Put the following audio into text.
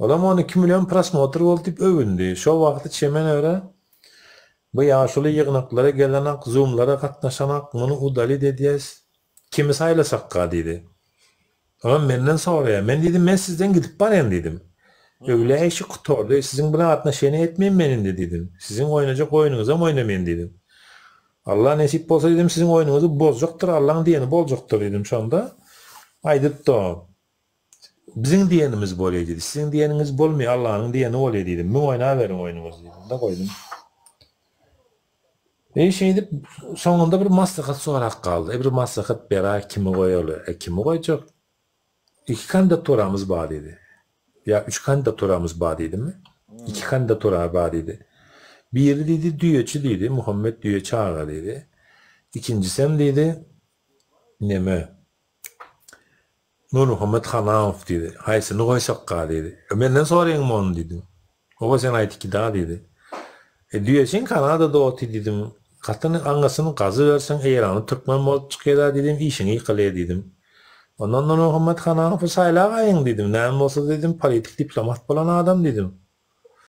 Olam 12 million prosmotr boldy diýip öwündi. Şo wagty Çemen öre bu ýaşuly ýygnaklara gelenak, zoomlara gatnaşanak, muny udalit edýäs. Kimi saýlasakka diýdi. Olam menden soraýar. Men diýdim, men sizden gidip barýan diýdim. Öwlüýä işi gutardy. Siziň bilen atnoşeniýa etmeýin men indi diýdim. Siziň oýnajak oýnuňyzam oýnamaýyn diýdim. Allah nesip bolsa diýdim, siziň oýnuňyzy bozjakdyr, Allaň diýeni boljakdyr diýdim. Şonda aýdypdy o. Biziň diýenimiz bolýa diýdi. Siziň diýeniňiz bolmaýa, Allanyň diýeni bolýa diýdim. Müň oýnaberiň oýnuňyzy diýdim-de goýdum. E şeýdip soňunda bir maslahat sorap galdy. E bir maslahat beraý kimi goýaly? E kimi goýjak? Iki kandidaturamyz bar diýdi. Ýa üç kandidaturamyz bar diýdimi? Iki kandidatura bar diýdi. Biri diýdi düýeçi diýdi, Muhammet düýeçi aga diýdi. Ikinjisem diýdi neme? Nurmuhammet Hanamow diýdi. Haýsyny goýsakka diýdi. E, menden soraýyňmy ony diýdim. Oba sen aýt ikida diýdi. E, düýeçiň Kanadada oty diýdim. Gatyny aňňasyny gazyberseň eýranly türkmen bolup çykýada diýdim, işiň ýykylýa diýdim. Ondan Nurmuhammet Hanamowy saýlagaýyň diýdim. Näme bolsa diýdim, politik diplomat bolan adam diýdim.